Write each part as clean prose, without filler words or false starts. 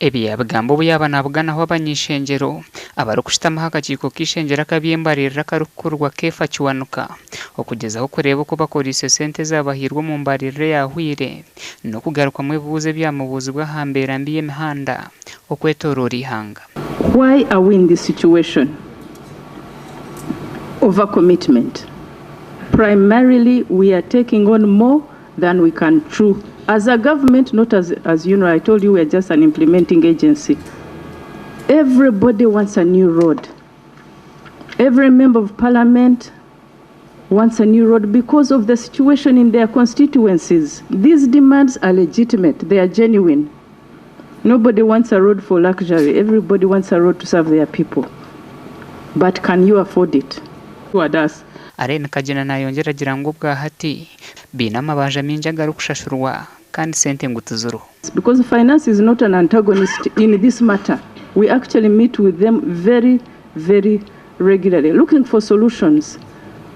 Ebi yaabigamba obu yaaba naabuganaho abany'ishengyero abarikushutama aha kakiiko k'eishengyero ak'eby'embaririra akarikukurirwa Keefa Kiwanuka okugyezaho kureeba oku bakoreise sente ezaabahairwe omu mbaririra eyaahweire n'okugarukamu ebibuuzo ebyamubuuzibwa aha mbeera mbi y'emihanda okwetooroora eihanga. Why are we in this situation? Over commitment. Primarily we are taking on more than we can chew as a government not as as UNRA I told you we are just an implementing agency everybody wants a new road every member of parliament wants a new road because of the situation in their constituencies these demands are legitimate they are genuine nobody wants a road for luxury everybody wants a road to serve their people but can you afford it Allen Kagina nayongyera agira ngu obwahati baine amabanja maingi agarikushashurwa kandi sente ngu tiziriho. Because finance is not an antagonist in this matter, we actually meet with them very, very regularly looking for solutions.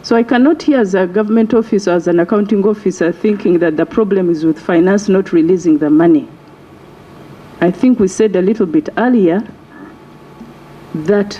So I cannot hear as a government officer, as an accounting officer thinking that the problem is with finance not releasing the money. I think we said a little bit earlier that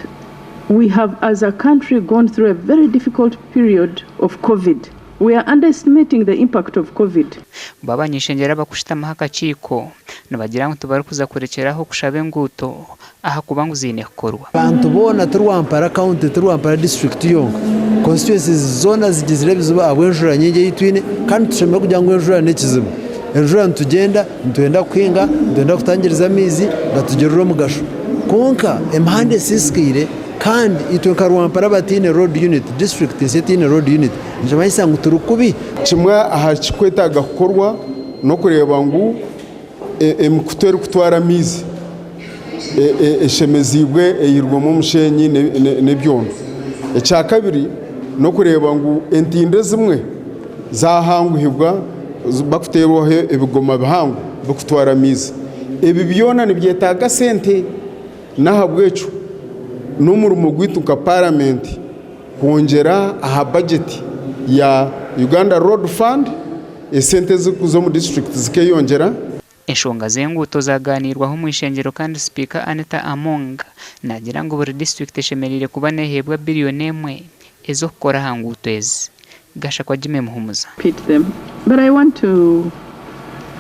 we have as a country gone through a very difficult period of COVID. We are underestimating the impact of COVID. Bo abany'ishengyero abakushutamaho akakiiko nibagira ngu tibarikuza kurekyeraho kushaba enguuto ahakuba ngu ziine kukorwa. Abantu boona ti Rwampara county ti Rwampara district yonka, constituencies zoona zigizire ebizibu ahabw'enjura nyingi ei twine kandi tushemereire kugira ngu enjura n'ekizibu. Enjura nitugyenda, nitwenda kuhinga, nitwenda kutangiriza amaizi gatugirire omugasho. Kwonka emihanda esiisikaire kandi itwe nka Rwampara abataine road unit, district ensya etaine road unit, nikimanyisa ngu turi kubi. Kimwe aha kirikwetaaga kukorwa n'okureeba ngu emikutu erikutwara amaizi eshemeziibwe eihirwemu omusheenyi n'ebyondo. Ekyakabiri n'okureeba ngu entindo ezimwe zaahanguhibwa barikuteerwaho ebigoma bihango birikutwara amaizi. Ebi byona nibyetaaga sente n'ahabw'ekyo n'omurimo gwaitu nka Paramenti kwongyera aha bajeti ya Uganda Road Fund esente ezirikuza omu disiturikiti zikeyongyera. Enshonga z'enguuto zaagaaniirwaho omu ishengyero kandi Sipiika Anita Among naagira ngu buri disiturikiti eshemereire kuba neeheebwa biriyoni emwe ez'okukora aha nguuto ezi. Gashakwa Jimmy Muhumuza. Pit them but I want to.